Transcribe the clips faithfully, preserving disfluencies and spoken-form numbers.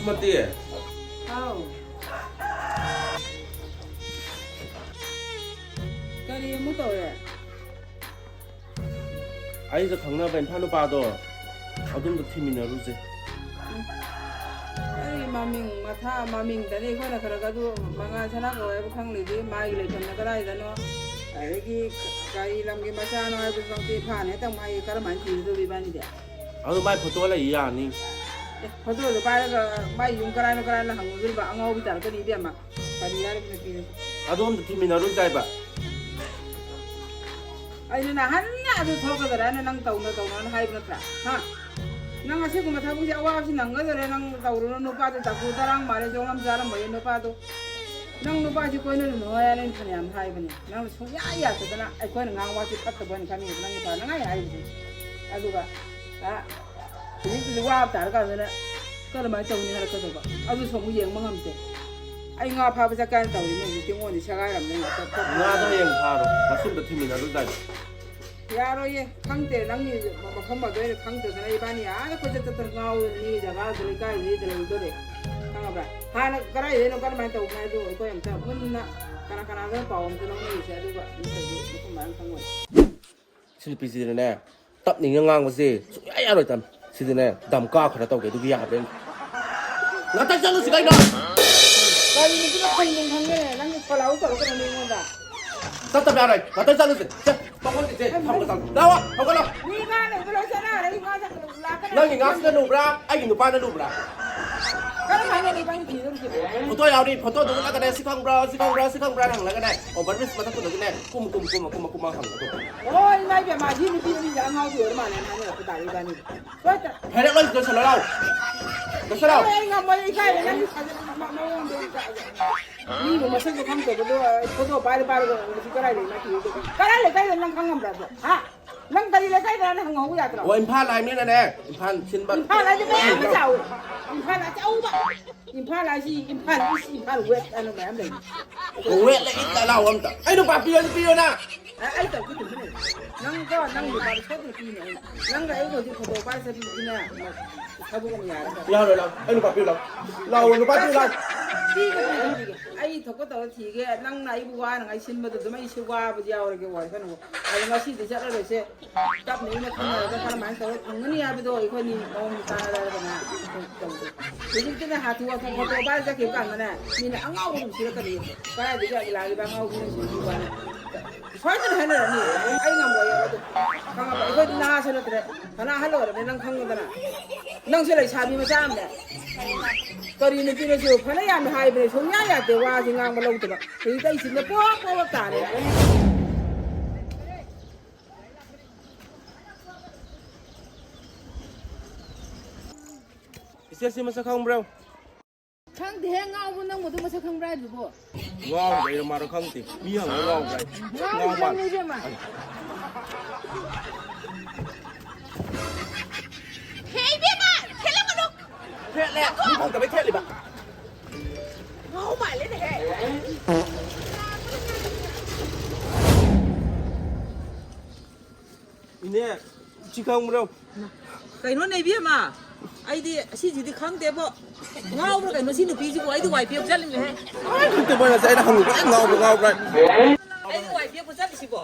ꯃꯇꯦ꯫ ꯍꯥꯎ꯫ ꯀꯔꯤ ꯑꯃꯨꯛ ꯇꯧꯔꯦ? ꯑꯩꯒ ꯈꯪꯅꯕ ꯏꯝꯐꯥꯜ ꯅꯨꯄꯥꯗꯣ ꯑꯗꯨꯝꯗ ꯊꯤꯃꯤꯟꯅꯔꯨꯁꯦ꯫ ꯎꯝ꯫ ꯑꯩ ꯃꯃꯤꯡ ꯃꯊꯥ ꯃꯃꯤꯡꯗꯅꯤ ꯑꯩꯈꯣꯏꯅ ꯈꯔ ꯈꯔ ꯑꯗꯨ ꯃꯉꯥꯜ ꯁꯅꯥ ꯀꯧꯋꯦ ꯍꯥꯏꯕ ꯈꯪꯂꯤꯗꯤ ꯃꯥꯒꯤ ꯂꯩꯐꯝꯅ ꯀꯗꯥꯏꯗꯅꯣ? ꯑꯗꯒꯤ ꯀꯔꯤ ꯂꯝꯒꯤ ꯃꯆꯥꯅꯣ ꯍꯥꯏꯕꯁꯨ ꯈꯪꯗꯦ꯫ ꯏꯝꯐꯥꯜ ꯍꯦꯛꯇ ꯃꯥꯒꯤ ꯀꯔꯝꯍꯥꯏꯅ ꯊꯤꯔꯨꯗꯣꯏꯕ ꯏꯕꯥꯅꯤꯗꯤ? ꯑꯗꯨ ꯃꯥꯏ ꯐꯣꯇꯣ ꯂꯩ ꯌꯥꯅꯤ꯫ ꯑꯦ, ꯐꯣꯇꯣꯗꯣ ꯄꯥꯏꯔꯒ ꯃꯥꯏ ꯌꯨꯝ ꯀꯔꯥꯏꯅꯣ ꯀꯔꯥꯏꯅꯣ ꯍꯪꯉꯨꯗꯣꯔꯤꯕ? ꯑꯉꯥꯎꯕꯤ ꯇꯥꯔꯛꯀꯅꯤ ꯏꯕꯦꯝꯃ꯫ ꯀꯔꯤ ꯍꯥꯏꯔꯤꯕ ꯅꯨꯄꯤꯗꯣ? ꯑꯗꯣꯝꯗ ꯊꯤꯃꯤꯟꯅꯔꯨꯁꯦ ꯍꯥꯏꯕ꯫ ꯑꯩꯅ ꯅꯍꯥꯟꯅ ꯑꯗꯨ ꯊꯣꯛꯀꯗ꯭ꯔꯥꯅ ꯅꯪ ꯇꯧꯅ ꯇꯧꯅꯅ ꯍꯥꯏꯕ ꯅꯠꯇ꯭ꯔꯥ? ꯍꯥ? ꯅꯪ ꯑꯁꯤꯒꯨꯝꯕ ꯊꯕꯛꯁꯦ ꯑꯋꯥꯕꯁꯤ ꯅꯪꯒꯗꯣꯔꯦ ꯅꯪ ꯇꯧꯔꯨꯅꯨ꯫ ꯅꯨꯄꯥꯗꯣ ꯇꯥꯀꯨ ꯇꯔꯥꯡ ꯃꯥꯜꯂꯦ, ꯖꯣꯡ ꯑꯃ ꯆꯥꯔꯝꯃꯣꯏꯌꯦ ꯅꯨꯄꯥꯗꯣ꯫ ꯅꯪ ꯅꯨꯄꯥꯁꯤ ꯀꯣꯏꯅꯔꯨꯅꯨ ꯍꯥꯏ ꯑꯩꯅ ꯐꯅꯌꯥꯝ ꯍꯥꯏꯕꯅꯤ꯫ ꯅꯪꯅ ꯁꯨꯡꯌꯥ ꯌꯥꯗꯗꯅ ꯑꯩꯈꯣꯏꯅ ꯉꯥꯡꯕ ꯋꯥꯁꯤ ꯐꯠꯇꯕꯅ ꯈꯟꯕꯤꯕ ꯅꯪꯒꯤ ꯐꯅꯉꯥꯏ ꯍꯥꯏꯔꯤꯁꯦ꯫ ꯑꯗꯨꯒ, ꯑ, ꯍꯧꯖꯤꯛꯇꯗꯤ ꯋꯥꯕ ꯇꯥꯔꯀꯥꯟꯗꯅ ꯀꯔꯝꯍꯥꯏꯅ ꯇꯧꯅꯤ ꯍꯥꯏꯔꯛꯀꯗꯧꯕ? ꯑꯗꯨꯁꯨ ꯑꯃꯨꯛ ꯌꯦꯡꯕ ꯉꯝꯗꯦ꯫ ꯑꯩ ꯉꯥ ꯐꯥꯕ ꯆꯠꯀꯦ ꯍꯥꯏꯅ ꯇꯧꯔꯤꯅꯦ, ꯍꯧꯖꯤꯛ ꯀꯤꯡꯉꯣꯟꯗꯤ ꯁꯦꯒꯥꯏꯔꯝꯗꯅ ꯉꯥꯛꯇ ꯐꯠ-, ꯉꯥꯗꯣ ꯍꯌꯦꯡ ꯐꯥꯔꯣ, ꯉꯁꯤꯝꯇ ꯊꯤꯃꯤꯟꯅꯔꯨ ꯇꯥꯏ꯫ ꯌꯥꯔꯣꯏꯌꯦ, ꯈꯪꯗꯦ, ꯅꯪꯒꯤ ꯃꯐꯝ ꯑꯗꯣ ꯑꯩꯅ ꯈꯪꯗꯗꯅ ꯏꯕꯥꯅꯤ ꯑꯥꯗ ꯀꯣꯏꯆꯠ ꯆꯠꯇꯅ ꯉꯥꯎꯔꯒ ꯃꯤꯒꯤ ꯖꯒꯥꯗ ꯂꯩꯀꯥꯏꯗ ꯂꯩꯔꯨꯗꯣꯔꯦ, ꯈꯪꯉꯕ꯭ꯔꯥ? ꯍꯥꯟꯅ ꯀꯗꯥꯏꯗꯩꯅꯣ ꯀꯔꯝꯍꯥꯏꯅ ꯇꯧꯕꯅꯣ ꯍꯥꯏꯗꯣ ꯑꯩꯈꯣꯏ ꯑꯝꯇ ꯃꯨꯟꯅ ꯀꯅꯥ ꯀꯅꯥꯗꯅꯣ ꯄꯥꯎ ꯑꯝꯇ ꯂꯧꯅꯔꯤꯁꯦ, ꯑꯗꯨꯒ ꯅꯠꯇ꯭ꯔꯗꯤ ꯃꯐꯝ ꯃꯔꯥꯡ ꯈꯪꯉꯣꯏ꯫ ꯁꯤ ꯅꯨꯄꯤꯁꯤꯗꯅꯅꯦ, ꯇꯞꯅ ꯏꯪꯅ ꯉꯥꯡꯕꯁꯦ ꯁꯨꯡꯌꯥ ꯌꯥꯔꯣꯏ ꯇꯝ꯫ ꯁꯤꯗꯅꯦ, ꯗꯝ ꯀꯥ ꯈꯔ ꯇꯧꯒꯦ, ꯑꯗꯨꯒꯤ ꯌꯥꯗ꯭ꯔꯦ꯫ ꯉꯥꯛꯇꯪ ꯆꯠꯂꯨꯁꯤ ꯀꯩꯅꯣ? ꯀꯔꯤ ꯅꯨꯄꯤꯅꯣ ꯈꯪꯗꯦ ꯈꯪꯗꯦ, ꯅꯪꯒꯤ ꯐꯣꯂꯥꯎ ꯇꯧꯔꯛꯀꯅꯨ ꯑꯩꯉꯣꯟꯗ꯫ ꯆꯠꯇꯕ ꯌꯥꯔꯣꯏ, ꯉꯥꯛꯇꯪ ꯆꯠꯂꯨꯁꯤ꯫ ꯆꯠ, ꯄꯥꯈꯣꯟ ꯆꯤꯆꯦ, ꯊꯝꯃꯣ, ꯊꯝꯃꯣ꯫ ꯂꯥꯛꯑꯣ, ꯍꯧꯒꯠꯂꯣ꯫ ꯃꯤ ꯉꯥ ꯂꯩꯕ ꯂꯣꯏ ꯆꯠꯅꯔꯦ, ꯉꯥ ꯆꯠ-, ꯂꯥꯛꯀꯅꯤ꯫ ꯅꯪꯒꯤ ꯉꯥꯁꯤꯅ ꯂꯨꯕ꯭ꯔꯥ? ꯑꯩꯒꯤ ꯅꯨꯄꯥꯅ ꯂꯨꯕ꯭ꯔꯥ? ꯀꯔꯝ ꯍꯥꯏꯅ ꯂꯨꯕ ꯑꯩꯅ ꯊꯤꯗꯣꯔꯤꯁꯤꯕꯣ? ꯐꯣꯇꯣ ꯌꯥꯎꯔꯤ, ꯐꯣꯇꯣꯗꯨ ꯎꯠꯂꯒꯅꯦ, "ꯁꯤ ꯈꯪꯕ꯭ꯔꯣ? ꯁꯤ ꯈꯪꯕ꯭ꯔꯣ? ꯁꯤ ꯈꯪꯕ꯭ꯔꯣ?" ꯍꯪꯂꯒꯅꯦ, ꯑꯣꯚꯔ ꯕ꯭ꯔꯤꯖ ꯃꯊꯛꯇꯨꯗꯒꯤꯅꯦ, ꯀꯨꯝ, ꯀꯨꯝ, ꯀꯨꯝ, ꯀꯨꯝ, ꯀꯨꯝ, ꯀꯨꯝ ꯍꯪꯕꯗꯣ꯫ ꯑꯣ, ꯏꯃꯥ ꯏꯕꯦꯝꯃ, ꯁꯤ ꯅꯨꯄꯤ ꯑꯅꯤꯁꯦ ꯑꯉꯥꯎꯕꯤ ꯑꯣꯏꯔ ꯃꯥꯜꯂꯦ, ꯍꯥꯏꯅꯔꯛꯄ ꯇꯥꯔꯦ ꯏꯕꯥꯅꯤꯗꯤ꯫ ꯍꯣꯏ, ꯇ-, ꯍꯥꯏꯔꯛꯂꯣꯏ, ꯂꯣꯏꯁꯜꯂꯣ ꯂꯥꯎ꯫ ꯂꯣꯏꯁꯜꯂꯣ꯫ ꯑꯩ, ꯑꯩ ꯉꯝꯃꯣꯏ, ꯏꯀꯥꯏꯔꯦ, ꯅꯪꯒꯤ ꯁꯥꯖꯠ ꯃ-, ꯃꯑꯣꯡꯗꯣ ꯏꯀꯥꯏꯔꯦ꯫ ꯃꯤꯕꯨ ꯃꯁꯛꯁꯨ ꯈꯪꯗꯕꯗꯣ, ꯑꯩ ꯐꯣꯇꯣ ꯄꯥꯏꯔ ꯄꯥꯏꯔꯒ ꯁꯤ ꯀꯗꯥꯏꯗꯩ ꯅꯠꯇꯦ? ꯀꯗꯥꯏ ꯂꯩꯀꯥꯏꯗ ꯅꯪ ꯈꯪꯉꯝꯕ꯭ꯔꯥ ꯑꯗꯣ? ꯍꯥ? ꯅꯪ ꯀꯔꯤ ꯂꯩꯀꯥꯏꯗꯅ ꯍꯪꯍꯧꯕ ꯌꯥꯗ꯭ꯔꯣ? ꯑꯣ, ꯏꯝꯐꯥꯜ ꯂꯥꯏꯝꯅꯤꯅꯅꯦ, ꯏꯝꯐꯥꯜ ꯁꯤꯟꯕ꯫ ꯏꯝꯐꯥꯜ ꯍꯥꯏꯁꯦ ꯃꯌꯥꯝ ꯑꯃ ꯆꯥꯎꯋꯤ꯫ ꯏꯝꯐꯥꯜ ꯑꯆꯧꯕ꯫ ꯏꯝꯐꯥꯜ ꯍꯥꯏꯁꯤ ꯏꯝꯐꯥꯜ ꯏꯁ, ꯏꯝꯐꯥꯜ ꯋꯦꯁ ꯍꯥꯏꯅ ꯃꯌꯥꯝ ꯂꯩ꯫ ꯑꯣ, ꯋꯦꯠ ꯂꯩ, ꯏꯠ ꯂꯥꯎ ꯑꯝꯇ꯫ ꯑꯩ ꯅꯨꯄꯥ ꯄꯤꯌꯣ, ꯄꯤꯌꯣ ꯅꯪ꯫ ꯑ, ꯑꯩ ꯇꯧꯕꯤꯗꯨꯅꯦ꯫ ꯅꯪ ꯀꯣ, ꯅꯪ ꯅꯨꯄꯥꯗꯣ ꯁꯣꯏꯗꯅ ꯄꯤꯅꯦ ꯑꯩꯅ꯫ ꯅꯪꯒ ꯑꯩꯒ ꯍꯧꯖꯤꯛ ꯐꯣꯇꯣ ꯄꯥꯏ ꯆꯠꯄꯗꯨꯅꯦ꯫ ꯊꯕꯛ ꯑꯃ ꯌꯥꯔꯒ꯫ ꯌꯥꯔꯣꯏ, ꯂꯥꯎ꯫ ꯑꯩ ꯅꯨꯄꯥ ꯄꯤꯌꯨ, ꯂꯥꯎ꯫ ꯂꯥꯎ, ꯅꯨꯄꯥ ꯄꯤꯌꯨ, ꯂꯥꯎ꯫ ꯄꯤꯒꯦ, ꯄꯤꯒꯦ, ꯄꯤꯒꯦ꯫ ꯑꯩ ꯊꯣꯛꯄ ꯇꯧꯔ ꯊꯤꯒꯦ꯫ ꯅꯪꯅ ꯑꯩꯕꯨ ꯋꯥꯅꯉꯥꯏ ꯁꯤꯟꯕꯗ ꯑꯗꯨꯝ ꯑꯩꯁꯨ ꯋꯥꯕꯗꯤ ꯌꯥꯎꯔꯒꯦ, ꯋꯥꯁꯅꯨ꯫ ꯑꯗꯣ ꯉꯁꯤꯗꯤ ꯆꯠꯂꯔꯣꯏꯁꯦ꯫ ꯇꯞꯅ ꯏꯪꯅ ꯈꯟꯅꯔꯒ ꯀꯔꯝꯍꯥꯏꯅ ꯇꯧꯔꯒ ꯐꯪꯒꯅꯤ ꯍꯥꯏꯕꯗꯣ ꯑꯩꯈꯣꯏꯅꯤ ꯃꯑꯣꯡ ꯇꯥꯟꯅꯔꯒꯅꯦ ꯇꯧꯁꯦ꯫ ꯍꯧꯖꯤꯛꯇꯤꯅꯦ ꯍꯥꯊꯨ ꯍꯥꯊꯨ ꯐꯣꯇꯣ ꯄꯥꯏꯔ ꯆꯠꯈꯤꯕ ꯀꯥꯟꯗꯅꯦ ꯃꯤꯅ ꯑꯉꯥꯎꯕ ꯑꯗꯨꯝ ꯁꯤꯔꯛꯀꯅꯤ꯫ ꯀꯗꯥꯏꯗꯒꯤ ꯑꯒꯤꯂꯥꯒꯤꯕ ꯑꯉꯥꯎꯕꯤꯅꯣ ꯁꯤꯔꯛꯈꯤꯕ ꯋꯥꯅꯤ꯫ ꯁꯣꯏꯗꯅ ꯍꯥꯏꯅꯔꯅꯤ꯫ ꯑꯩ ꯉꯝꯃꯣꯏ ꯑꯗꯨ꯫ ꯈꯪꯉꯕ? ꯑꯩꯈꯣꯏꯗꯤ ꯅꯍꯥꯁꯨ ꯅꯠꯇ꯭ꯔꯦ꯫ ꯐꯅ ꯑꯍꯜ ꯑꯣꯏꯔꯕꯅꯤ ꯅꯪ ꯈꯪꯉꯦꯗꯅ꯫ ꯅꯪꯁꯨ ꯂꯩꯁꯥꯕꯤ ꯃꯆꯥ ꯑꯃꯅꯦ꯫ ꯀꯔꯤ ꯅꯨꯄꯤꯅꯣꯁꯨ ꯐꯅ ꯌꯥꯝꯅ ꯍꯥꯏꯕꯅꯦ ꯁꯨꯡꯌꯥ ꯌꯥꯗꯦ ꯋꯥꯁꯤ ꯉꯥꯡꯕ ꯂꯧꯗꯕ꯫ ꯍꯧꯖꯤꯛꯇ ꯑꯩ ꯆꯤꯟꯗ ꯄꯣꯛ ꯄꯣꯛ ꯇꯥꯔꯦ꯫ ꯏꯆꯦ ꯁꯤ ꯃꯁꯛ ꯈꯪꯕ꯭ꯔꯣ? ꯈꯪꯗꯦꯍꯦ, ꯉꯥꯎꯕ ꯅꯪꯕꯨ ꯑꯗꯨ ꯃꯁꯛ ꯈꯪꯕ꯭ꯔꯥ ꯍꯥꯏꯗꯨꯕꯣ? ꯉꯥꯎꯕꯩꯔ ꯃꯥꯔ ꯈꯪꯗꯦ꯫ ꯃꯤ ꯍꯪꯉ ꯉꯥꯎꯕ꯭ꯔꯥ ꯍꯥꯏ꯫ ꯉꯥꯎꯕ ꯉꯥꯎꯕ ꯅꯪꯅꯤ ꯏꯕꯦꯝꯃ꯫ ꯍꯦ ꯏꯕꯦꯝꯃ, ꯊꯦꯠꯂꯛꯀꯅꯨ꯫ ꯊꯦꯠꯂꯦ, ꯃꯤ ꯐꯪꯗꯕꯩ ꯊꯦꯠꯂꯤꯕ꯫ ꯉꯥꯎ ꯃꯥꯜꯂꯦꯅꯦꯍꯦ꯫ ꯏꯅꯦ, ꯁꯤ ꯈꯪꯕ꯭ꯔꯣ? ꯀꯩꯅꯣꯅꯦ ꯏꯕꯦꯝꯃ, ꯑꯩꯗꯤ ꯑꯁꯤꯁꯤꯗꯤ ꯈꯪꯗꯦꯕꯣ꯫ ꯉꯥꯎꯕ꯭ꯔꯥ ꯀꯩꯅꯣ ꯁꯤ ꯅꯨꯄꯤꯁꯤꯕꯨ? ꯑꯩꯗꯤ ꯋꯥꯏ ꯄꯤꯕ ꯆꯠꯂꯤꯅꯦꯍꯦ꯫ ꯑꯩ ꯈꯪꯗꯦ, ꯃꯣꯏ ꯉꯁꯥꯏ ꯑꯩꯅ ꯍꯪꯉꯨꯕ, ꯑꯩ ꯉꯥꯎꯕ꯭ꯔꯥ, ꯉꯥꯎꯕ꯭ꯔꯥ? ꯑꯩꯗꯤ ꯋꯥꯏ ꯄꯤꯕ ꯆꯠꯂꯤꯁꯤꯕꯣ꯫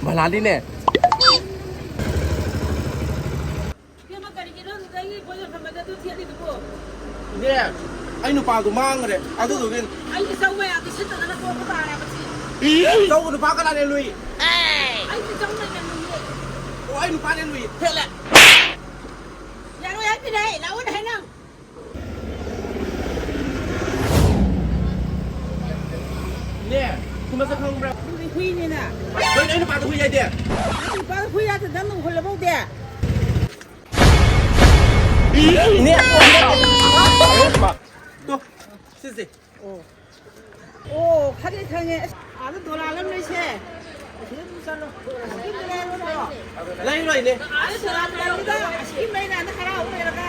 ꯃꯂꯥꯂꯤꯅꯦ꯫ ꯏꯕꯦꯝꯃ, ꯀꯔꯤꯒꯤꯅꯣ ꯑꯗꯨꯗ ꯑꯩꯒꯤ ꯄꯣꯠ ꯌꯣꯟꯐꯝ ꯑꯗꯨ ꯊꯦꯠꯂꯤꯗꯨꯕꯨ? ꯏꯅꯦ, ꯑꯩ ꯅꯨꯄꯥꯗꯨ ꯃꯥꯡꯈ꯭ꯔꯦ, ꯑꯗꯨꯗꯨꯒꯤ꯫ ꯑꯩꯒꯤ ꯆꯧ ꯃꯌꯥꯝꯗꯤ ꯁꯤꯠꯇꯗꯅ ꯇꯣꯛꯄ ꯇꯥꯔꯦ ꯃꯁꯤ꯫ ꯆꯧ ꯅꯨꯄꯥ ꯀꯅꯥꯅ ꯂꯨꯏ? ꯑꯩꯒꯤ ꯆꯧ ꯂꯩꯅ ꯂꯨꯏꯌꯦ꯫ ꯑꯣ, ꯑꯩ ꯅꯨꯄꯥꯅ ꯂꯨꯏ꯫ ꯊꯦꯠꯂꯦ꯫ ꯌꯥꯔꯣꯏ ꯍꯥꯏꯕꯅꯦ, ꯂꯥꯛꯑꯣꯅꯦ ꯍꯥꯏꯅ꯫ ꯏꯅꯦ, ꯁꯤ ꯃꯁꯛ ꯈꯪꯕ꯭ꯔꯥ? ꯑꯗꯨꯗꯤ ꯍꯨꯏꯅꯤꯅ꯫ ꯀꯩꯅꯣ ꯑꯩ ꯅꯨꯄꯥꯗ ꯍꯨꯏ ꯍꯥꯏꯗꯤ? ꯅꯪ ꯅꯨꯄꯥꯗ ꯍꯨꯏ ꯍꯥꯏꯗ ꯅꯪ ꯍꯨꯜꯂꯕꯧꯗꯦ? ꯏꯅꯦ꯫ ꯇꯣ, ꯁꯤꯁꯦ꯫ ꯑꯣ꯫ ꯑꯣ, ꯈꯪꯉꯦ, ꯈꯪꯉꯦ꯫ ꯑꯁ, ꯑꯥꯗ ꯗꯣꯂꯥꯟ ꯑꯃ ꯂꯩꯁꯦ꯫ ꯑꯁꯤꯗ ꯑꯗꯨꯝ ꯆꯠꯂꯣ꯫ ꯑꯁꯤꯗ ꯗꯣꯂꯥꯟ ꯑꯃ ꯂꯩꯔꯣ꯫ ꯂꯩꯔꯣꯏꯅꯦ꯫ ꯑꯥꯗ ꯗꯣꯂꯥꯟ ꯂꯩꯔꯒ, ꯑꯁꯤꯒꯤ ꯃꯩ ꯂꯥꯟꯗ ꯍꯔꯥꯎ ꯂꯩꯔꯒ꯫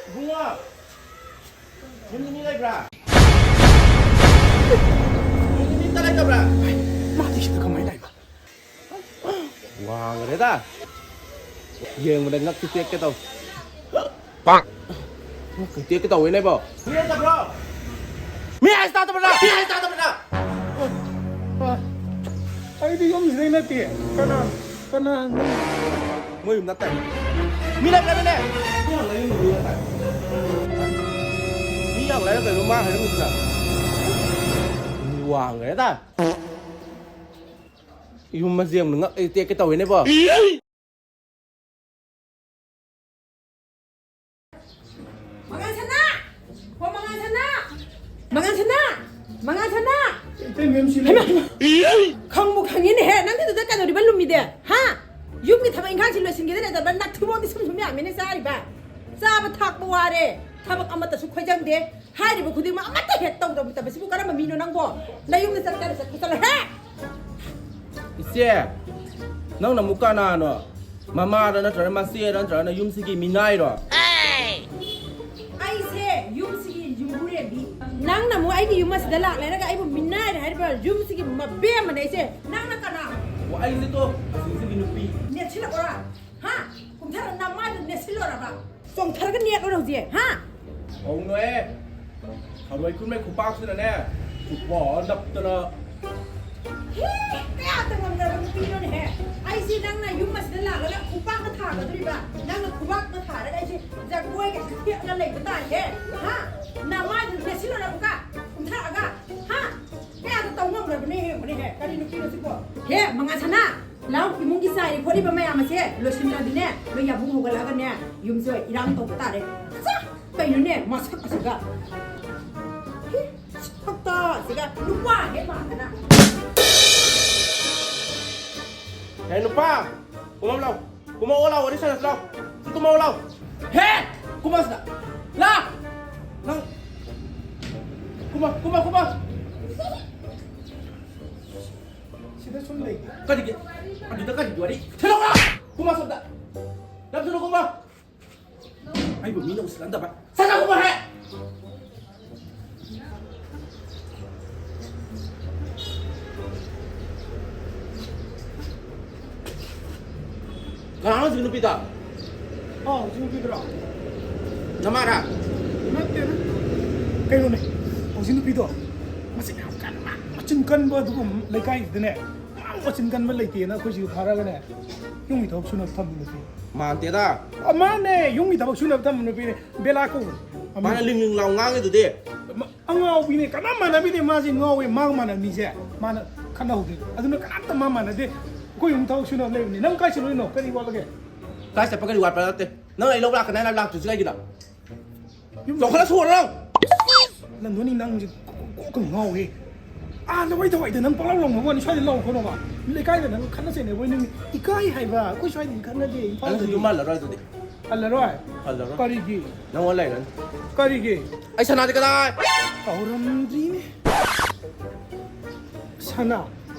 ꯏꯕꯨꯡꯉꯣ, ꯌꯨꯝꯗ ꯃꯤ ꯂꯩꯕ꯭ꯔꯥ? ꯌꯨꯝꯗ ꯃꯤ ꯑꯝꯇ ꯂꯩꯇꯕ꯭ꯔꯥ? ꯃꯥꯗꯤ ꯁꯤꯗ ꯀꯃꯥꯏꯅ ꯂꯥꯛꯏꯕ? ꯋꯥꯡꯈ꯭ꯔꯦꯗ꯫ ꯌꯦꯡꯕꯗ ꯉꯛꯇꯤ ꯇꯦꯛꯀꯦ ꯇꯧ꯫ ꯄꯥꯛ! ꯉꯛꯇꯤ ꯇꯦꯛꯀꯦ ꯇꯧꯋꯦꯅꯦꯕꯣ꯫ ꯃꯤ ꯂꯩꯇꯕ꯭ꯔꯣ? ꯃꯤ ꯍꯥꯏꯁꯤ ꯇꯥꯗꯕ꯭ꯔꯥ? ꯃꯤ ꯍꯥꯏꯁꯤ ꯇꯥꯗꯕ꯭ꯔꯥ? ꯑꯩꯗꯤ ꯌꯨꯝꯁꯤꯗꯩ ꯅꯠꯇꯦ꯫ ꯀꯅꯥ? ꯀꯅꯥ? ꯃꯣꯏ ꯌꯨꯝ ꯅꯠꯇꯦ꯫ ꯃꯤ ꯂꯩꯕ꯭ꯔꯥꯅꯦ? ꯃꯤ ꯌꯥꯝ ꯂꯩꯔꯝꯗꯣꯏꯅꯣ ꯃꯥ ꯍꯥꯏꯔꯝꯃꯤꯗꯨꯅ? ꯃꯤ ꯋꯥꯡꯈ꯭ꯔꯦꯗ꯫ ꯌꯨꯝ ꯃꯆꯦ ꯑꯃꯅ ꯉꯛ ꯑꯩ ꯇꯦꯛꯀꯦ ꯇꯧꯋꯦꯅꯦꯕꯣ꯫ ꯃꯉꯥꯜ ꯁꯅꯥ! ꯍꯣ, ꯃꯉꯥꯜ ꯁꯅꯥ! ꯃꯉꯥꯜ ꯁꯅꯥ! ꯃꯉꯥꯜ ꯁꯅꯥ! ꯏꯇꯩ, ꯃꯦꯝ, ꯁꯤ ꯂꯩ꯫ ꯍꯩꯃꯥ, ꯍꯩꯃꯥ! ꯈꯪꯕꯨ ꯈꯪꯉꯤꯅꯦꯍꯦ, ꯅꯪꯒꯤꯗꯨꯗ ꯀꯩꯗꯧꯔꯤꯕ ꯂꯨꯝꯃꯤꯗꯦ? ꯍꯥ? ꯌꯨꯝꯒꯤ ꯊꯕꯛ ꯏꯪꯈꯥꯡꯁꯤ ꯂꯣꯏꯁꯤꯟꯒꯦꯗ ꯂꯩꯇꯕ꯭ꯔꯥ? ꯅꯥꯊꯤꯕꯣꯡꯗꯤ ꯁꯨꯝ ꯁꯨꯝ ꯌꯥꯝꯃꯤꯅꯦ ꯆꯥꯔꯤꯕ꯫ ꯆꯥꯕ ꯊꯛꯄ ꯋꯥꯔꯦ, ꯊꯕꯛ ꯑꯃꯠꯇꯁꯨ ꯈꯣꯏꯖꯪꯗꯦ꯫ ꯍꯥꯏꯔꯤꯕ ꯈꯨꯗꯤꯡꯃꯛ ꯑꯃꯠꯇ ꯍꯦꯛ ꯇꯧꯗꯕ ꯁꯤꯕꯨ ꯀꯔꯝꯕ ꯃꯤꯅꯣ ꯅꯪꯕꯣ? ꯅꯌꯨꯝꯗ ꯆꯠꯀꯦ ꯍꯥꯏꯔ ꯆꯠꯄ ꯆꯠꯂꯣ, ꯍꯦ! ꯏꯆꯦ, ꯅꯪꯅ ꯑꯃꯨꯛ ꯀꯅꯥꯅꯣ? ꯃꯃꯥꯔꯣ ꯅꯠꯇ꯭ꯔꯒꯅ ꯃꯆꯦꯔꯣ ꯅꯠꯇ꯭ꯔꯒꯅ ꯌꯨꯝꯁꯤꯒꯤ ꯃꯤꯅꯥꯏꯔꯣ? ꯑꯩꯁꯦ ꯌꯨꯝꯁꯤꯒꯤ ꯌꯨꯝꯕꯨꯔꯦꯝꯕꯤ꯫ ꯅꯪꯅ ꯑꯃꯨꯛ ꯑꯩꯒꯤ ꯌꯨꯝ ꯑꯁꯤꯗ ꯂꯥꯛ ꯂꯩꯔꯒ ꯑꯩꯕꯨ ꯃꯤꯅꯥꯏꯔꯦ ꯍꯥꯏꯔꯤꯕ? ꯌꯨꯝꯁꯤꯒꯤ ꯃꯕꯦꯝꯃꯅꯦ ꯑꯩꯁꯦ꯫ ꯅꯪꯅ ꯀꯅꯥ? ꯑꯣ, ꯑꯩꯁꯦ ꯇꯣ, ꯑꯁꯤꯒꯤ ꯅꯨꯄꯤ꯫ ꯅꯦꯠꯁꯤꯜꯂꯛꯑꯣꯔꯥ? ꯍꯥ? ꯀꯨꯝꯊꯔ ꯅꯃꯥꯏꯗ ꯅꯦꯠꯁꯤꯜꯂꯣꯔꯕ? ꯆꯣꯡꯊꯔꯒ ꯅꯦꯠꯂꯣꯔ ꯍꯧꯖꯤꯛ, ꯍꯥ? ꯍꯧꯅꯣꯍꯦ꯫ ꯊꯔꯣꯏ ꯈꯨꯟꯕꯩ ꯈꯨꯄꯥꯛꯁꯤꯅꯅꯦ, ꯈꯨꯄꯥꯛ ꯅꯞꯇꯅ꯫ ꯍꯦ, ꯀꯌꯥꯗ ꯉꯝꯗ꯭ꯔꯕ ꯅꯨꯄꯤꯅꯣꯅꯦꯍꯦ? ꯑꯩꯁꯤ ꯅꯪꯅ ꯌꯨꯝ ꯑꯁꯤꯗ ꯂꯥꯛꯂꯒ ꯈꯨꯄꯥꯛꯅ ꯊꯥꯒꯗꯣꯔꯤꯕ? ꯅꯪꯅ ꯈꯨꯄꯥꯛꯅ ꯊꯥꯔꯒ ꯑꯩꯁꯦ ꯖꯒꯣꯏꯒ ꯊꯦꯛꯑꯒ ꯂꯩꯕ ꯇꯥꯏꯍꯦ? ꯍꯥ? ꯅꯃꯥꯏꯗꯨ ꯅꯦꯠꯁꯤꯜꯂꯣꯔꯕꯀ? ꯀꯨꯝꯊꯔꯛꯑꯒ? ꯍꯥ? ꯀꯌꯥꯗ ꯇꯧ ꯉꯝꯗ꯭ꯔꯕꯅꯦ, ꯌꯦꯡꯉꯨꯅꯦꯍꯦ? ꯀꯔꯤ ꯅꯨꯄꯤꯅꯣ ꯁꯤꯕꯣ? ꯍꯦ, ꯃꯉꯥꯜ ꯁꯅꯥ! ꯂꯥꯎ, ꯏꯃꯨꯡꯒꯤ ꯆꯥꯏꯔꯤ ꯈꯣꯠꯂꯤꯕ ꯃꯌꯥꯝ ꯑꯁꯦ ꯂꯣꯏꯁꯤꯟꯗ꯭ꯔꯗꯤꯅꯦ, ꯅꯣꯏ ꯌꯥꯕꯨꯡ ꯍꯧꯒꯠꯂꯛꯑꯒꯅꯦ, ꯌꯨꯝꯁꯦ ꯏꯔꯥꯡ ꯇꯧꯕ ꯇꯥꯔꯦ꯫ ꯆꯥ! ꯀꯩꯅꯣꯅꯦ, ꯃꯁꯛ ꯑꯁꯤꯒ꯫ ꯍꯤ, ꯁꯛꯇ ꯑꯁꯤꯒ, ꯅꯨꯄꯥ ꯍꯦꯛ ꯃꯥꯟꯗꯅ꯫ ꯍꯦ, ꯅꯨꯄꯥ! ꯀꯨꯝꯃꯣ ꯂꯥꯎ꯫ ꯀꯨꯝꯃꯛꯑꯣ ꯂꯥꯎ, ꯋꯥꯔꯤ ꯁꯥꯟꯅꯁꯤ ꯂꯥꯎ꯫ ꯁꯤ ꯀꯨꯝꯃꯛꯑꯣ ꯂꯥꯎ꯫ ꯍꯦ! ꯀꯨꯝꯃꯣ ꯁꯤꯗ꯫ ꯂꯥ! ꯅꯪ꯫ ꯀꯨꯝꯃꯣ, ꯀꯨꯝꯃꯣ, ꯀꯨꯝꯃꯣ꯫ ꯁꯤꯗ ꯁꯨꯝ ꯂꯩꯒꯦ꯫ ꯀꯔꯤꯒꯤ? ꯑꯗꯨꯗ ꯀꯔꯤꯒꯤ ꯋꯥꯔꯤ? ꯊꯤꯜꯂꯛꯑꯣ! ꯀꯨꯝꯃꯣ ꯁꯣꯝꯗ꯫ ꯅꯪ ꯊꯤꯜꯂꯛꯑꯣ, ꯀꯨꯝꯃꯣ꯫ ꯑꯩꯕꯨ ꯃꯤꯅ ꯎꯁꯤꯠꯍꯟꯗꯕ꯫ ꯁꯠ ꯁꯠ ꯀꯨꯝꯃꯣ ꯍꯦ! ꯀꯅꯥꯅꯣ ꯍꯧꯖꯤꯛ ꯅꯨꯄꯤꯗꯣ? ꯑꯣ, ꯍꯧꯖꯤꯛ ꯅꯨꯄꯤꯗꯨꯔꯣ? ꯅꯃꯥꯔꯥ? ꯅꯠꯇꯦꯗ꯫ ꯀꯩꯅꯣꯅꯦ, ꯍꯧꯖꯤꯛ ꯅꯨꯄꯤꯗꯣ ꯃꯆꯤꯟ ꯌꯥꯝ ꯀꯟꯕ, ꯃꯆꯤꯟ ꯀꯟꯕ ꯑꯗꯨꯒꯨꯝꯕ ꯂꯩꯀꯥꯏꯁꯤꯗꯅꯦ, ꯃꯥ ꯃꯆꯤꯟ ꯀꯟꯕ ꯂꯩꯇꯦꯅ ꯑꯩꯈꯣꯏ ꯁꯤꯗ ꯊꯥꯔꯛꯑꯒꯅꯦ, ꯌꯨꯝꯒꯤ ꯊꯕꯛ ꯁꯨꯅꯕ ꯊꯝꯕ ꯅꯨꯄꯤ꯫ ꯃꯥꯟꯗꯦꯗ꯫ ꯑ, ꯃꯥꯅꯦ, ꯌꯨꯝꯒꯤ ꯊꯕꯛ ꯁꯨꯅꯕ ꯊꯝꯕ ꯅꯨꯄꯤꯅꯦ, ꯕꯦꯂꯥ ꯀꯧꯕꯅꯦ꯫ ꯃꯥꯅ ꯂꯤꯡ ꯂꯤꯡ ꯂꯥꯎ ꯉꯥꯡꯉꯤꯗꯨꯗꯤ꯫ ꯃ-, ꯑꯉꯥꯎꯕꯤꯅꯦ, ꯀꯅꯥ ꯃꯥꯟꯅꯕꯤꯅꯦ, ꯃꯥꯁꯦ ꯉꯥꯎꯋꯦ, ꯃꯥ ꯃꯥꯟꯅꯕꯤꯁꯦ꯫ ꯃꯥꯅ ꯈꯠꯅꯍꯧꯗꯦ꯫ ꯑꯗꯨꯅ ꯀꯅꯥꯝꯇ ꯃꯥ ꯃꯥꯟꯅꯗꯦ꯫ ꯑꯩꯈꯣꯏ ꯌꯨꯝ ꯊꯕꯛ ꯁꯨꯅꯕ ꯂꯩꯕꯅꯦ꯫ ꯅꯪ ꯀꯥꯏ ꯆꯠꯂꯨꯏꯅꯣ? ꯀꯔꯤ ꯋꯥꯠꯂꯒꯦ? ꯀꯥꯏ ꯆꯠꯄ ꯀꯔꯤ ꯋꯥꯠꯄ ꯅꯠꯇꯦ꯫ ꯅꯪ ꯑꯩ ꯂꯧꯕ ꯂꯥꯛꯀꯅꯤ ꯍꯥꯏꯅ ꯂꯥꯛꯇ꯭ꯔꯤꯁꯤ ꯀꯩꯒꯤꯅꯣ? ꯌꯨꯝ ꯆꯥꯎꯈꯠꯂ ꯁꯣꯔꯣ ꯅꯪ! ꯅꯪꯗꯣꯅꯤ ꯅꯪꯁꯦ ꯀꯣꯛ, ꯀꯣꯛꯀ ꯉꯥꯎꯋꯦ꯫ ꯑꯥ, ꯂꯋꯥꯏ ꯊꯋꯥꯏꯗ ꯅꯪ ꯄꯪꯂꯥꯎ ꯂꯥꯎꯅꯕ ꯋꯥꯅꯤ, ꯁ꯭ꯋꯥꯏꯗ ꯂꯥꯎ ꯈꯣꯠꯅꯕ꯫ ꯂꯩꯀꯥꯏꯗ ꯅꯪ ꯈꯠꯅ ꯆꯩꯅꯕ ꯅꯪ ꯏꯀꯥꯏ ꯍꯥꯏꯕ꯫ ꯑꯩꯈꯣꯏ ꯁ꯭ꯋꯥꯏꯗꯗꯤ ꯈꯠꯅꯗꯦ, ꯅꯪꯁꯨ ꯏꯝꯐꯥꯜꯗꯗꯤ꯫ ꯌꯨꯝ ꯍꯜꯂꯔꯣꯏ ꯑꯗꯨꯗꯤ꯫ ꯍꯜꯂꯔꯣꯏ? ꯍꯜꯂꯔꯣꯏ꯫ ꯀꯔꯤꯒꯤ? ꯅꯪꯉꯣꯟ ꯂꯩꯔꯅꯤ꯫ ꯀꯔꯤꯒꯤ? ꯑꯩ ꯁꯅꯥꯗꯤ ꯀꯗꯥꯏ? ꯀꯥꯎꯔꯝꯗ꯭ꯔꯤꯅꯦ꯫ ꯁꯅꯥ?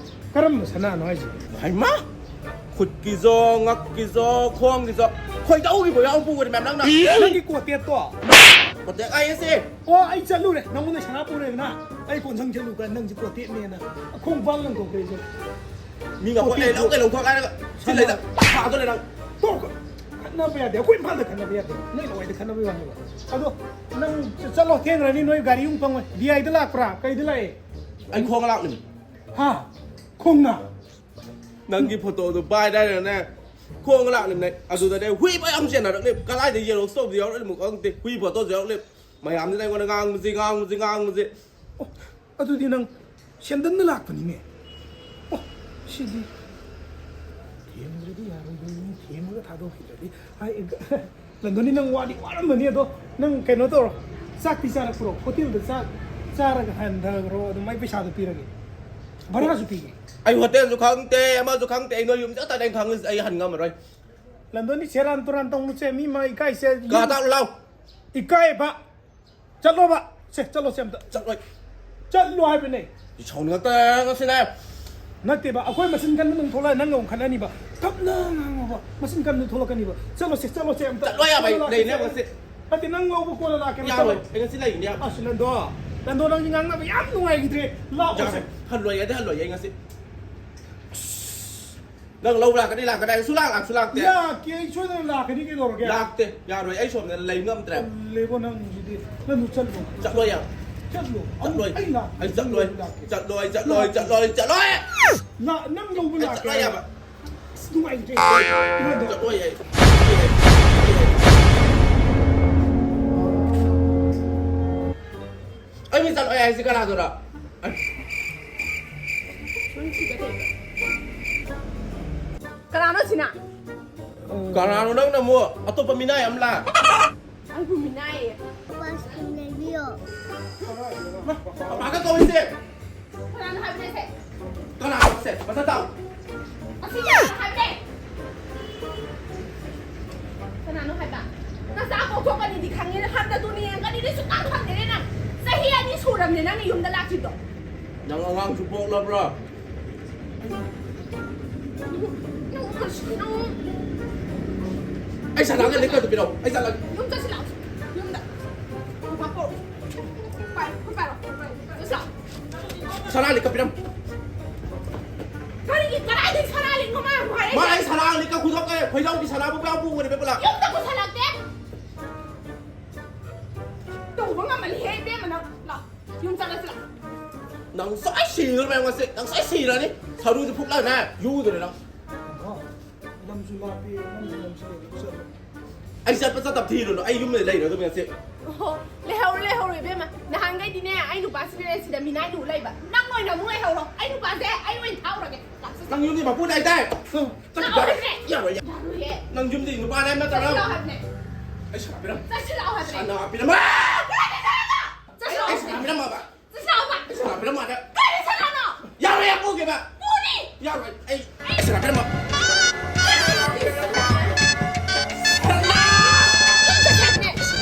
ꯀꯔꯝꯕ ꯁꯅꯥꯅꯣ ꯍꯥꯏꯁꯦ? ꯍꯩꯃꯥ! ꯈꯨꯠꯀꯤꯖꯣ, ꯉꯛꯀꯤꯖꯣ, ꯈꯣꯡꯒꯤꯖꯣ, ꯈꯣꯏꯗꯧꯒꯤꯕꯣ ꯌꯥꯎ ꯄꯨꯈ꯭ꯔꯦ ꯃꯌꯥꯝ ꯅꯪꯅ꯫ ꯅꯪꯒꯤ ꯀꯣꯇꯦꯠꯇꯣ? ꯀꯣꯇꯦꯠ ꯍꯥꯏꯌꯦ ꯁꯦ꯫ ꯑꯣ, ꯑꯩ ꯆꯠꯂꯨꯔꯦ꯫ ꯅꯪꯉꯣꯟꯗ ꯁꯅꯥ ꯄꯨꯔꯦꯗꯅ꯫ ꯑꯩ ꯀꯣꯟꯁꯪ ꯆꯠꯂꯨꯀꯥꯟ ꯅꯪꯁꯦ ꯀꯣꯇꯦꯠꯅꯦꯅ ꯈꯣꯡ ꯄꯥꯡ ꯂꯪꯊꯣꯛꯈ꯭ꯔꯦ ꯑꯩꯁꯦ꯫ ꯃꯤ ꯉꯥꯄꯣꯠ ꯂꯩ, ꯀꯣꯇꯦꯠꯇꯣ꯫ ꯂꯧ ꯀꯩ ꯂꯧ ꯈꯥꯏꯔꯒ ꯁꯤ ꯁꯅꯥ꯫ ꯂꯩꯗ ꯐꯥꯗꯣꯔꯦ ꯅꯪ꯫ ꯇꯣꯛ! ꯈꯠꯅꯕ ꯌꯥꯗꯦ꯫ ꯑꯩꯈꯣꯏ ꯏꯝꯐꯥꯜꯗ ꯈꯠꯅꯕ ꯌꯥꯗꯦ꯫ ꯅꯣꯏ ꯂꯋꯥꯏꯗ ꯈꯠꯅꯕ ꯌꯥꯗꯦꯕ꯫ ꯑꯗꯣ ꯅꯪ ꯆꯠꯂꯣ, ꯊꯦꯡꯈ꯭ꯔꯅꯤ, ꯅꯣꯏ ꯒꯥꯔꯤ ꯑꯃꯨꯛ ꯐꯪꯉꯣꯏ꯫ ꯗꯤ ꯑꯥꯏꯗ ꯂꯥꯛꯄ꯭ꯔꯥ? ꯀꯩꯗ ꯂꯥꯛꯑꯦ? ꯑꯩ ꯈꯣꯡꯅ ꯂꯥꯛꯂꯤꯅꯤ꯫ ꯍꯥ? ꯈꯣꯡꯅ? ꯅꯪꯒꯤ ꯐꯣꯇꯣꯗꯣ ꯄꯥꯏꯔꯒꯅꯦ, ꯈꯣꯡꯅ ꯂꯥꯛꯂꯤꯕꯅꯦ꯫ ꯑꯗꯨꯗꯅꯦ ꯍꯨꯏ ꯃꯌꯥꯝ ꯆꯦꯟꯅꯔꯛꯂꯦ꯫ ꯀꯗꯥꯏꯗ ꯖꯦꯔꯣꯛꯁ ꯇꯧꯕꯗ ꯌꯥꯎꯔꯛꯂꯤꯃꯣ ꯈꯪꯗꯦ꯫ ꯍꯨꯏ ꯐꯣꯇꯣꯁꯨ ꯌꯥꯎꯔꯛꯂꯦ꯫ ꯃꯌꯥꯝꯁꯤꯅ ꯑꯩꯉꯣꯟꯗ ꯉꯥꯡꯕꯁꯤ, ꯉꯥꯡꯕꯁꯤ, ꯉꯥꯡꯕꯁꯤ꯫ ꯑꯣ, ꯑꯗꯨꯗꯤ ꯅꯪ ꯁꯦꯟꯗꯟꯗ ꯂꯥꯛꯄꯅꯤꯅꯦ꯫ ꯑꯣ, ꯁꯤꯗꯤ꯫ ꯊꯦꯝꯗ꯭ꯔꯗꯤ ꯌꯥꯔꯣꯏꯗꯣꯏꯅꯤ, ꯊꯦꯝꯃꯒ ꯊꯥꯗꯣꯛꯈꯤꯗ꯭ꯔꯗꯤ꯫ ꯍꯥꯏ, ꯂꯟꯗꯣꯅꯤ, ꯅꯪ ꯋꯥꯗꯤ ꯋꯥꯔꯝꯃꯅꯤ, ꯑꯗꯣ ꯅꯪ ꯀꯩꯅꯣ ꯇꯧꯔꯣ, ꯆꯥꯛꯇꯤ ꯆꯥꯔꯛꯄ꯭ꯔꯣ? ꯍꯣꯇꯦꯜꯗ ꯆꯥꯛ ꯆꯥꯔꯒ ꯍꯟꯊꯈ꯭ꯔꯣ, ꯑꯗꯨꯝ ꯑꯩ ꯄꯩꯁꯥꯗꯣ ꯄꯤꯔꯒꯦ, ꯚꯔꯥꯁꯨ ꯄꯤꯒꯦ꯫ ꯑꯩ ꯍꯣꯇꯦꯜꯁꯨ ꯈꯪꯗꯦ, ꯑꯃꯁꯨ ꯈꯪꯗꯦ, ꯑꯩ ꯅꯣꯏ ꯌꯨꯝ ꯆꯠꯇꯅ ꯑꯩ ꯈꯪꯉꯤꯁꯦ, ꯑꯩ ꯍꯟ ꯉꯝꯃꯔꯣꯏ꯫ ꯂꯟꯗꯣꯅꯤ, ꯁꯦꯔꯥꯟ ꯇꯨꯔꯥꯟ ꯇꯧꯅꯨꯁꯦ, ꯃꯤ ꯃꯥ ꯏꯀꯥꯏꯁꯦ꯫ ꯀꯥ ꯇꯥꯛ ꯂꯥꯎ꯫ ꯏꯀꯥꯏꯕ꯫ ꯆꯠꯂꯣꯕ꯫ ꯁꯦ, ꯆꯠꯂꯣ ꯁꯦ ꯑꯝꯇ꯫ ꯆꯠꯂꯣꯏ꯫ ꯆꯠꯂꯣ ꯍꯥꯏꯕꯅꯦ꯫ ꯁꯥꯎꯅꯤꯡꯉꯛꯇ ꯉꯁꯤꯅꯦ꯫ ꯅꯠꯇꯦꯕ, ꯑꯩꯈꯣꯏ ꯃꯆꯤꯟ ꯀꯟꯕ ꯅꯪ ꯊꯣꯛꯂꯛꯑ ꯅꯪꯒ ꯑꯃꯨꯛ ꯈꯠꯅꯅꯤꯕ꯫ ꯇꯞꯅ ꯉꯥꯡꯉꯣꯕ꯫ ꯃꯆꯤꯟ ꯀꯟꯕ ꯊꯣꯛꯂꯛꯀꯅꯤꯕ꯫ ꯆꯠꯂꯣꯁꯦ, ꯆꯠꯂꯣꯁꯦ ꯑꯝꯇ꯫ ꯆꯠꯂꯣ ꯌꯥꯕ, ꯆꯠꯂꯣ ꯂꯥꯛꯀꯦ, ꯂꯩꯅꯦ ꯆꯠꯂꯣ꯫ ꯉꯁꯤ꯫ ꯅꯠꯇꯦ, ꯅꯪ ꯂꯧꯕ ꯀꯣꯟꯅ ꯂꯥꯛꯀꯦꯕ, ꯌꯥꯔꯣꯏ, ꯆꯠꯂꯣ꯫ ꯑꯩ ꯉꯁꯤ ꯂꯩꯅꯦ ꯌꯥꯕ꯫ ꯑꯁ, ꯂꯟꯗꯣ꯫ ꯂꯟꯗꯣ, ꯅꯪꯗꯤ ꯉꯥꯡꯅꯕ ꯌꯥꯝ ꯅꯨꯡꯉꯥꯏꯈꯤꯗ꯭ꯔꯦ꯫ ꯂꯥꯛꯑꯣꯁꯦ꯫ ꯌꯥꯔꯣꯏ꯫ ꯍꯜꯂꯣꯏ, ꯑꯗꯩ ꯍꯜꯂꯣꯏ ꯑꯩ ꯉꯁꯤ꯫ ꯅꯪ ꯂꯧ ꯂꯥꯛꯀꯅꯤ, ꯂꯥꯛꯀꯅꯤ ꯍꯥꯏ ꯁꯨꯡꯂꯥꯛ ꯂꯥꯛꯁꯨ ꯂꯥꯛꯇꯦ꯫ ꯂꯥꯛꯀꯦ, ꯑꯩ ꯁꯣꯏꯗꯅ ꯂꯥꯛꯀꯅꯤ, ꯀꯩꯗꯧꯔꯒꯦ? ꯂꯥꯛꯇꯦ, ꯌꯥꯔꯣꯏ, ꯑꯩ ꯁꯣꯝꯗ ꯂꯩ ꯉꯝꯗ꯭ꯔꯦ꯫ ꯇꯜꯂꯦꯕꯣ ꯅꯪꯁꯤꯗꯤ꯫ ꯅꯪ ꯆꯠꯂꯣ꯫ ꯆꯠꯂꯣ ꯌꯥꯔꯣꯏ꯫ ꯆꯠꯂꯣ꯫ ꯑꯃꯨꯛ ꯆꯠꯂꯣꯏ꯫ ꯑꯩ ꯂꯥꯛꯀꯦ꯫ ꯑꯩ ꯆꯠꯂꯣꯏ꯫ ꯂꯥꯛꯀꯦ꯫ ꯆꯠꯂꯣꯏ, ꯆꯠꯂꯣꯏ, ꯂꯥꯛꯀꯦ꯫ ꯆꯠꯂꯣꯏ, ꯆꯠꯂꯣꯏ꯫ ꯂꯥ-, ꯅꯪ ꯂꯧꯕ ꯑꯩ ꯂꯥꯛꯀꯦ ꯆꯠꯂꯣꯏ ꯍꯥꯏꯕ꯫ ꯌꯥꯕ꯫ ꯑꯁ, ꯅꯨꯡꯉꯥꯏꯇ꯭ꯔꯦ꯫ ꯆꯠꯂꯣꯏ ꯑꯩ꯫ ꯑꯩ ꯃꯤ ꯆꯠꯂꯣꯏ ꯍꯥꯏꯁꯤ ꯀꯅꯥꯗꯨꯔ? ꯀꯅꯥꯅꯣ ꯁꯤꯅ? ꯀꯅꯥꯅꯣ ꯅꯪꯅ ꯑꯃꯨꯛ ꯑꯇꯣꯞꯄ ꯃꯤꯅꯥꯏ ꯑꯃ ꯂꯥꯛ? ꯑꯩꯕꯨ ꯃꯤꯅꯥꯏꯌꯦ꯫ ꯄꯥꯁ ꯂꯩꯕꯤꯌꯣ꯫ ꯄꯥꯄꯥꯒ ꯀꯧꯏꯁꯦ꯫ ꯀꯅꯥꯅꯣ ꯍꯥꯏꯕꯅꯦ ꯁꯦ? ꯀꯅꯥꯅꯣ ꯁꯦ? ꯃꯁꯛ ꯇꯥꯛꯎ꯫ ꯑꯁꯤ ꯀꯅꯥꯅꯣ ꯍꯥꯏꯕꯅꯦ? ꯀꯅꯥꯅꯣ ꯍꯥꯏꯕ? ꯅꯆꯥ ꯀꯧꯊꯣꯛꯀꯅꯤꯗꯤ ꯈꯪꯉꯦ, ꯍꯟꯅ ꯇꯨꯅꯤ ꯌꯦꯡꯒꯅꯤꯗꯤ ꯁꯨꯛꯈꯪ ꯈꯪꯗꯦꯅꯦ ꯅꯪ꯫ ꯆꯍꯤ ꯑꯅꯤ ꯁꯨꯔꯕꯅꯦ ꯅꯪꯅ ꯌꯨꯝꯗ ꯂꯥꯛꯇ꯭ꯔꯤꯗꯣ꯫ ꯅꯪ ꯑꯉꯥꯡꯁꯨ ꯄꯣꯛꯂꯕ꯭ꯔꯥ? ꯅꯪ, ꯅꯪ, ꯅꯪ ꯑꯩ ꯁꯅꯥꯒ ꯂꯤꯛꯀꯗꯨ ꯄꯤꯔꯛꯎ꯫ ꯑꯩ ꯆꯠꯂꯒꯦ꯫ ꯌꯨꯝ ꯆꯠꯁꯤ ꯂꯥꯛꯑꯣ꯫ ꯌꯨꯝꯗ꯫ ꯄꯥꯄꯣ꯫ ꯄꯥꯏ, ꯄꯥꯏꯔꯣ꯫ ꯆꯠꯁꯤ ꯂꯥꯛꯑꯣ꯫ ꯁꯅꯥ ꯂꯤꯛꯀ ꯄꯤꯔꯝꯃꯨ꯫ ꯀꯔꯤꯒꯤ ꯀꯗꯥꯏꯗꯒꯤ ꯁꯅꯥ ꯂꯤꯛꯅꯣ ꯃꯥ ꯑꯃꯨꯛ ꯍꯥꯏꯔꯛꯏꯁꯦ? ꯃꯥ ꯑꯩ ꯁꯅꯥ ꯂꯤꯛꯀ ꯈꯨꯗꯣꯞꯀ ꯈꯣꯏꯖꯥꯎꯒꯤ ꯁꯅꯥꯕꯨ ꯄꯨꯔꯥ ꯄꯨꯈ꯭ꯔꯦ ꯄꯨꯂꯞ꯫ ꯌꯨꯝꯗ ꯄꯨꯁꯜꯂꯛꯇꯦ꯫ ꯇꯧꯕ ꯉꯝꯃꯜꯂꯤꯍꯦ ꯏꯕꯦꯝꯃ ꯅꯪ꯫ ꯂꯥꯛ, ꯌꯨꯝ ꯆꯠꯂꯁꯤ ꯂꯥꯛ꯫ ꯅꯪ ꯁꯣꯏ ꯁꯤꯔꯅꯤ ꯉꯁꯤ꯫ ꯅꯪ ꯁꯣꯏ ꯁꯤꯔꯅꯤ꯫ ꯁꯔꯨꯁꯦ ꯐꯨꯛꯂꯒꯅꯦ ꯌꯨꯗꯨꯅꯦ ꯅꯪ꯫ ꯂꯝꯁꯨ ꯂꯥꯞꯄꯤ, ꯅꯪꯒꯤ ꯂꯝꯁꯨ ꯂꯩꯔꯦ, ꯆꯠꯂꯣ꯫ ꯑꯩ ꯆꯠꯄ ꯆꯠꯇꯕ ꯊꯤꯔꯨꯅꯨ꯫ ꯑꯩ ꯌꯨꯝꯗ ꯂꯩꯔꯗꯕꯅꯤ ꯉꯁꯤ꯫ ꯍꯣ, ꯂꯩꯍꯧꯔꯣ, ꯂꯩꯍꯧꯔꯣ, ꯏꯕꯦꯝꯃ꯫ ꯅꯍꯥꯟꯈꯩꯗꯤꯅꯦ, ꯑꯩ ꯅꯨꯄꯥꯁꯤꯅꯅꯦ ꯁꯤꯗ ꯃꯤꯅꯥꯏ ꯂꯨ ꯂꯩꯕ꯫ ꯅꯪ ꯑꯣꯏꯅ ꯑꯃꯨꯛ ꯂꯩꯍꯧꯔꯣ꯫ ꯑꯩ ꯅꯨꯄꯥꯁꯦ ꯑꯩ ꯑꯣꯏꯅ ꯊꯥꯛꯎꯔꯒꯦ꯫ ꯂꯥꯛꯁꯤꯁꯦ꯫ ꯅꯪ ꯌꯨꯝꯒꯤ ꯃꯄꯨ ꯅꯥꯏꯗꯥꯏ? ꯂꯥꯛꯑꯣ ꯍꯥꯏꯕꯅꯦ꯫ ꯌꯥꯔꯣꯏ, ꯌꯥꯔꯣꯏ꯫ ꯌꯥꯔꯣꯏꯌꯦ꯫ ꯅꯪ ꯌꯨꯝꯗꯒꯤ ꯅꯨꯄꯥ ꯅꯥꯏ ꯅꯠꯇ꯭ꯔꯥ? ꯆꯠꯁꯤꯜꯂꯛꯑꯣ ꯍꯥꯏꯕꯅꯦ꯫ ꯑꯩ ꯁꯅꯥ ꯄꯤꯔꯝ-, ꯆꯠꯁꯤꯜꯂꯛꯑꯣ ꯍꯥꯏꯕꯅꯦ꯫ ꯁꯅꯥ ꯄꯤꯔꯝꯃ-, ꯀꯔꯤ ꯁꯅꯥꯅꯣ? ꯆꯠꯁꯤꯜꯂꯛꯑꯣ ꯑꯩ ꯁꯅꯥ ꯍꯥꯏꯕꯅꯦ꯫ ꯄꯤꯔꯝꯃꯕ? ꯆꯠꯁꯤꯜꯂꯛꯑꯣꯕ꯫ ꯑꯩ ꯁꯅꯥ ꯄꯤꯔꯝꯃꯣ ꯍꯥꯏꯕ꯫ ꯀꯔꯤ ꯁꯅꯥꯅꯣ? ꯌꯥꯔꯣꯏ, ꯌꯥꯝ ꯄꯨꯒꯦꯕ꯫ ꯄꯨꯅꯤ꯫ ꯌꯥꯔꯣꯏ, ꯑꯩ ꯁꯅꯥ ꯄꯤꯔꯝꯃꯣ꯫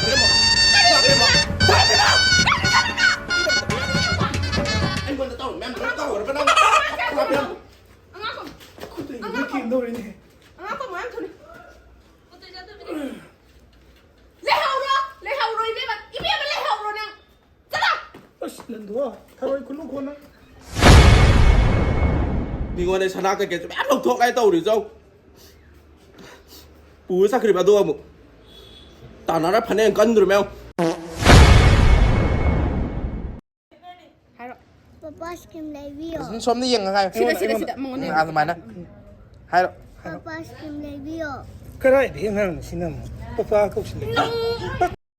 ꯄꯤꯔꯝꯃꯣ꯫ ꯁꯅꯥ ꯄꯤꯔꯝꯃꯣ꯫ ꯁꯅꯥ ꯄꯤꯔꯝꯃꯣ꯫ ꯑꯩꯉꯣꯟꯗ ꯇꯧꯔꯣ, ꯃꯌꯥꯝ ꯂꯣꯏ ꯇꯧꯔꯕ ꯅꯪ? ꯁꯅꯥ ꯄꯤꯔꯝꯃꯣ꯫ ꯑꯉꯥꯡꯕꯝ꯫ ꯈꯨꯠꯇꯒꯤ ꯂꯣꯏ ꯀꯦꯟꯗꯧꯔꯦꯅꯦ꯫ ꯑꯉꯥꯡꯕꯝ ꯃꯌꯥꯝ ꯊꯣꯛꯂꯦ꯫ ꯂꯩꯍꯧꯔꯣ, ꯂꯩꯍꯧꯔꯣ ꯏꯕꯦꯝꯃ, ꯏꯕꯦꯝꯃ ꯂꯩꯍꯧꯔꯣ ꯅꯪ꯫ ꯆꯠꯂꯣ! ꯑꯁ, ꯂꯟꯗꯣ, ꯊꯔꯣꯏ ꯈꯨꯜꯂꯨ ꯈꯣꯠꯂꯨ꯫ ꯃꯤꯉꯣꯟꯗ ꯁꯅꯥ ꯀꯩꯀꯩꯁꯨ ꯃꯌꯥꯝ ꯂꯧꯊꯣꯛ ꯂꯥꯏ ꯇꯧꯔꯤꯁꯦ ꯌꯦꯡꯉꯨ꯫ ꯄꯨꯔ ꯆꯠꯈ꯭ꯔꯤꯕ ꯑꯗꯨ ꯑꯃꯨꯛ꯫ ꯇꯥꯟꯅꯔ ꯐꯅꯦꯛ ꯀꯟꯗ꯭ꯔꯣ ꯃꯌꯥꯝ꯫ ꯍꯥꯏꯔꯣ꯫ ꯄꯄꯥ ꯁ꯭ꯀꯤꯝ ꯂꯩꯕꯤꯌꯣ꯫ ꯁꯣꯝꯗ ꯌꯦꯡꯉꯒ ꯍꯥꯏꯌꯣ꯫ ꯁꯤꯗ, ꯁꯤꯗ, ꯑꯩꯉꯣꯟꯗ, ꯁꯤꯗ, ꯃꯉꯣꯟꯗ ꯎꯝ, ꯌꯦꯡꯉꯣ꯫ ꯑꯗꯨꯃꯥꯏꯅ꯫ ꯍꯥꯏꯔꯣ꯫ ꯄꯄꯥ ꯁ꯭ꯀꯤꯝ ꯂꯩꯕꯤꯌꯣ꯫ ꯀꯗꯥꯏꯗꯒꯤ ꯑꯉꯥꯡꯅꯣ ꯁꯤꯅ ꯑꯃꯨꯛ? ꯄꯄꯥ ꯀꯧꯁꯤꯜꯂꯛꯏ꯫